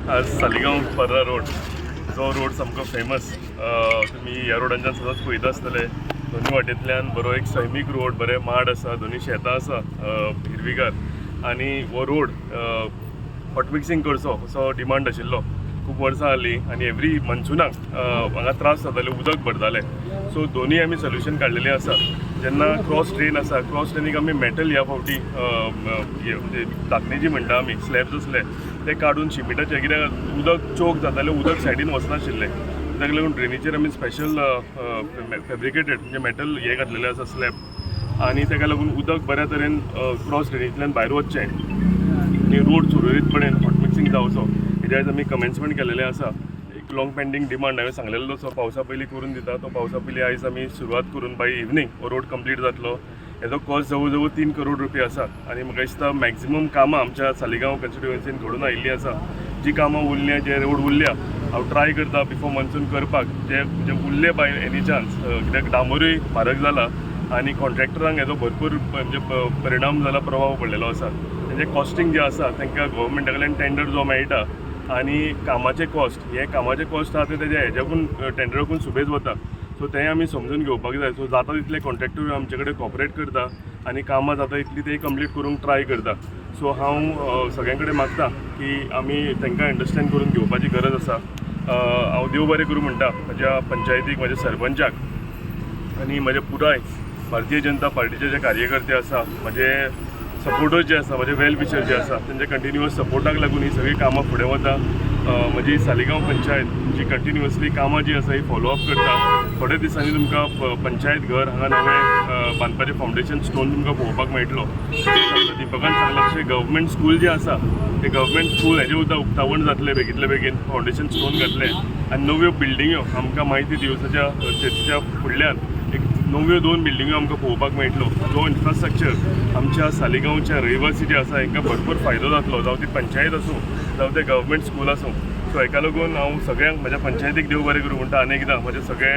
आज सालिगांव पर्रा रोड जो रोड सामको फेमस. तुमी ह्या रोडांच्यान सदांच पळयता आसतले. दोनी वाटेंतल्यान बरो एक सैमीक रोड, बरे माड आसा, दोनी शेतां आसा हिरवीगार. आनी हो रोड हॉट मिक्सिंग करचो असो डिमांड आशिल्लो खूब वर्सां जालीं आनी एवरी मनसुनाक हांगा त्रास जाताले, उदक भरताले. सो दोनूय आमी सोल्युशन काडलेलें आसा. जेन्ना क्रॉस ड्रेन आसा, क्रॉस ड्रेनीक आमी मेटल ह्या फावटी हे म्हणजे धाकणे जी म्हणटा आमी, स्लॅब्स आसले ते काडून शिमिटाचे, कित्याक उदक चोक जातालें, उदक सायडीन वचनाशिल्लें. ताका लागून ड्रेनीचेर आमी स्पेशल फेब्रिकेटेड म्हणजे मेटल हे घातलेले आसा स्लॅब आनी ताका लागून उदक बऱ्या तरेन क्रॉस ड्रेनींतल्यान भायर वचचें आनी रोड सुरळीतपणेन हॉट मिक्सिंग जावचो हेज्या आयज आमी कमेन्समेंट केलेलें आसा. एक लॉंग पेंडींग डिमांड, हांवें सांगलेलो तसो पावसा पयलीं करून दिता. तो पावसा पयलीं आयज आमी सुरवात करून बाय इवनींग हो रोड कंप्लीट जातलो. हेजो कॉस्ट जवळ जवळ 3 करोड रुपया आसा आनी म्हाका दिसता मॅक्झिमम कामां आमच्या सालिगांव कॉन्स्टिट्युएन्सीन घडून आयिल्लीं आसा. जी कामां उरल्या, जे रोड उरल्या, हांव ट्राय करता बिफोर मॉन्सून करपाक. जे जे उरले बाय एनी चान्स, कित्याक डांबरूय म्हारग जाला आनी कॉन्ट्रॅक्टरांक हेजो भरपूर म्हणजे परिणाम जाला, प्रभाव पडलेलो आसा. तेंचे कॉस्टींग जें आसा, तांकां गव्हर्मेंटा कडल्यान टेंडर जो मेळटा आनी कामाचें कॉस्ट, हें कामाचें कॉस्ट आहा तें तेज्या हेज्याकून टेंडराकून सुबेज वता. सो तें आमी समजून घेवपाक जाय. सो जाता तितले कॉन्ट्रॅक्टर आमचे कडेन कॉपरेट करता आनी कामां जाता तितली ते कंप्लीट करूंक ट्राय करता. सो हांव सगळ्यां कडेन मागता की आमी तांकां अंडरस्टँड करून घेवपाची गरज आसा. हांव देव बरें करूं म्हणटा म्हज्या पंचायतीक, म्हज्या सरपंचाक आनी म्हज्या पुराय भारतीय जनता पार्टीचे जे कार्यकर्ते आसा, म्हजे सपोर्टर्स जे आसा, म्हजे वेल विशर जे आसा, तेंच्या कंटिन्युअस सपोर्टाक लागून ही सगळीं कामां फुडें वता. म्हजी सालिगांव पंचायत जी कंटिन्युअसली कामां जी आसा ही फॉलो अप करता. थोड्या दिसांनी तुमकां पंचायत घर हांगा नवें बांदपाचें फावंडेशन स्टोन तुमकां पळोवपाक मेळटलो. दिपकान सांगलां तशें गव्हर्मेंट स्कूल जें आसा, तें गव्हर्मेंट स्कूल हेजें सुद्दां उक्तावण जातलें. बेगींतले बेगीन फावंडेशन स्टोन घातलें आनी नव्यो बिल्डिंग्यो आमकां माहिती दिवसाच्या चर्चीच्या फुडल्यान एक नव्यो दोन बिल्डिंग्यो आमकां पळोवपाक मेळटलो. जो इन्फ्रास्ट्रक्चर आमच्या सालिगांवच्या रहिवासी जे आसा हांकां भरपूर फायदो जातलो, जावं ती पंचायत आसूं, जावं तें गव्हर्मेंट स्कूल आसूं. सो हेका लागून हांव सगळ्यांक, म्हज्या पंचायतीक देव बरें करूं म्हणटा. आनी एकदां म्हजे सगळे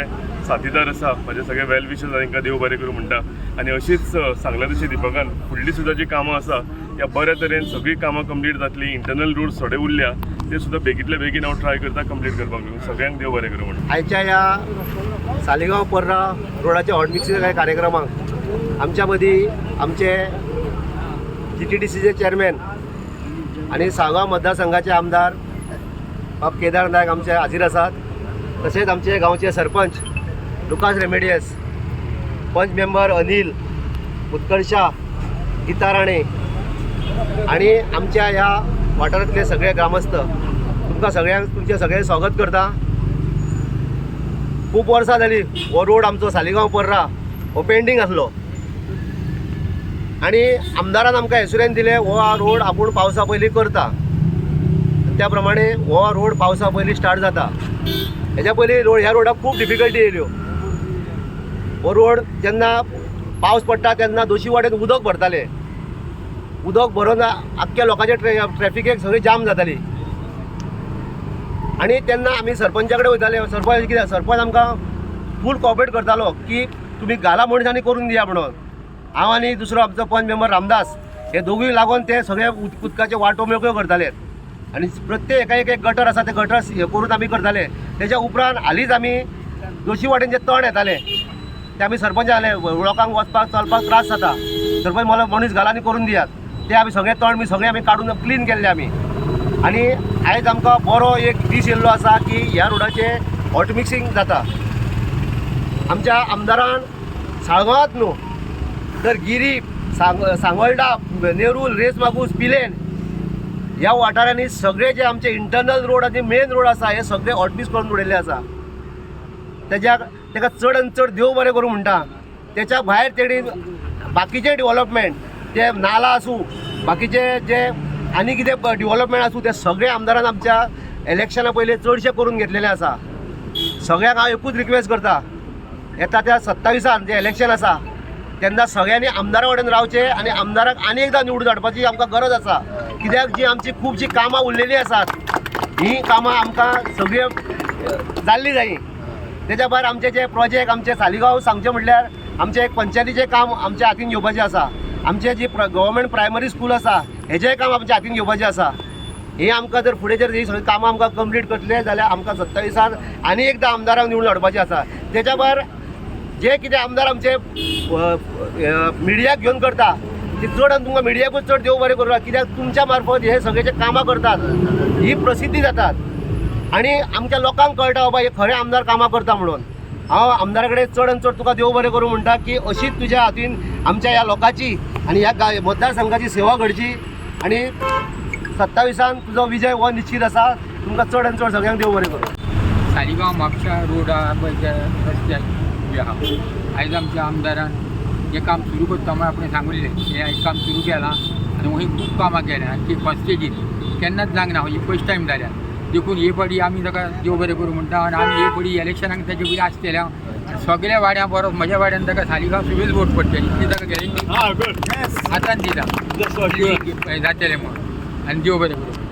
साथीदार आसा, म्हजे सगळे वेल विशर्स आसा, तांकां देव बरें करूं म्हणटा. आनी अशीच सांगलां तशें दिपकान, फुडली सुद्दां जी कामां आसा ह्या बऱ्या तरेन सगळीं कामां कंप्लीट जातलीं. इंटरनल रोड थोडे उरल्या, ते सुद्दां बेगींतले बेगीन हांव ट्राय करता कंप्लीट करपाक. सगळ्यांक देव बरें करूं म्हणटा. आयच्या ह्या सालिगांव पर्रा रोडाच्या हॉट मिक्सिंग कार्यक्रमाक आमच्या मदीं आमचे जीटीडीसीचे चेअरमॅन आनी साळगांव मतदारसंघाचे आमदार बाब केदार नायक आमचे हाजीर आसात. तशेंच आमचे गांवचे सरपंच लुकास रेमेडियस, पंच मेंबर अनिल उत्कर्षा, गीता राणे आनी आमच्या ह्या वाठारांतले सगळे ग्रामस्थ, तुमकां सगळ्यांक तुमचें सगळें स्वागत करता. खूब वर्सां जाली हो रोड आमचो सालिगांव पर्रा हो पेंडींग आसलो आनी आमदारान आमकां एश्युरन्स दिलें, हो रोड आपूण पावसा पयलीं करता. त्या प्रमाणे हो रोड पावसा पयलीं स्टार्ट जाता. हेज्या पयलीं रोड, ह्या रोडाक खूब डिफिकल्टी येयल्यो. हो रोड जेन्ना पावस पडटा तेन्ना दोशी वाटेन उदक भरताले. उदक भरून आख्ख्या लोकांचे ट्रॅफिकेक सगळी जाम जाताली आनी तेन्ना आमी सरपंचा कडेन वयताले. सरपंच कितें, सरपंच आमकां फूल कॉपरेट करतालो की तुमी घाला मनशांनी करून दिया म्हणून. हांव आनी दुसरो आमचो पंच मेंबर रामदास हे दोगूय लागून ते सगळे उदकाचे वाटो मेकळ्यो करताले आनी प्रत्येक एका एक एक गटर आसा, ते गटर हे करून आमी करताले. तेच्या उपरांत हालींच आमी दोशी वाटेन जे तण येताले ते आमी सरपंच जाले, लोकांक वचपाक चलपाक त्रास जाता, सरपंच मला मनीस घाला आनी करून दियात. ते आमी सगळे तण बी सगळे आमी काडून क्लीन केल्ले आमी. आनी आयज आमकां बरो एक दीस येयल्लो आसा की ह्या रोडाचें हॉट मिक्सिंग जाता. आमच्या आमदारान साळगांवांत न्हू तर गिरी, सांगोल्डा, नेरूल, रेस मागूस, पिलेन ह्या वाठारांनी सगळे जे आमचे इंटरनल रोड आनी मेन रोड आसा, हे सगळे हॉटमिक्स करून उडयल्ले आसा. तेज्या तेका चड आनी चड देव बरें करूं म्हणटा. तेच्या भायर तेणी बाकीचे डेव्हलपमेंट, ते नाला आसूं, बाकीचे जे आनी कितें डेव्हलपमेंट आसूं, ते सगळे आमदारान आमच्या इलेक्शना पयलीं चडशे करून घेतलेले आसा. सगळ्यांक हांव एकूच रिक्वेस्ट करता, येता त्या 27 जे इलेक्शन आसा तेन्ना सगळ्यांनी आमदारा कडेन रावचें आनी आमदाराक आनी एकदां निवडून हाडपाची आमकां गरज आसा. कित्याक जी आमची खुबशीं कामां उरलेलीं आसात, हीं कामां आमकां सगळीं जाल्लीं जायी. तेच्या भायर आमचे जे प्रोजेक्ट, आमचे सालिगांव सांगचें म्हटल्यार आमचें एक पंचायतीचें काम आमच्या हातीन घेवपाचें आसा. आमचें जी गव्हर्मेंट प्रायमरी स्कूल आसा, हेजेंय काम आमच्या हातीन घेवपाचें आसा. ही आमकां जर फुडें जर ही सगळीं कामां आमकां कंप्लीट करतले जाल्यार आमकां 27 आनी एकदां आमदारांक निवडून हाडपाचें आसा. तेच्या भायर जे कितें आमदार आमचे मिडियाक घेवन करता ती चड आनी तुमकां मिडियाकूच चड देव बरें करूं, कित्याक तुमच्या मार्फत हे सगळे जे कामां करतात ही प्रसिद्धी जातात आनी आमच्या लोकांक कळटा बाबा हे खरे आमदार कामां करता म्हणून. हांव आमदारा कडेन चड आनी चड तुका देव बरें करूं म्हणटा की अशीच तुज्या हातीन आमच्या ह्या लोकांची आनी ह्या मतदारसंघाची सेवा घडची आनी 27 तुजो विजय हो निश्चीत आसा. तुमकां चड आनी चड सगळ्यांक देव बरें करूं. सालिगांव म्हापशा रोड आहा पळय त्या रस्त्यार जे आहा, आयज आमच्या आमदारान हें काम सुरू करता म्हूण आपणें सांगिल्लें. हें आयज काम सुरू केलां आनी वंय खूब कामां केल्यां आनी ती फस्टेजीन केन्नाच जावंक ना, ही फस्ट टायम जाल्या. देखून हे फावटी आमी ताका देव बरें करूं म्हणटा आनी आमी हे फावटी इलेक्शनाक ताचे पयलीं आसतले आनी सगळ्या वाड्यां बरो म्हज्या वाड्यान ताका सालिगांव सुबेज वोट पडटली इतली ताका गॅरंटी हां, गुड. आतां दिता जातलें म्हणून आनी देव बरें करूं.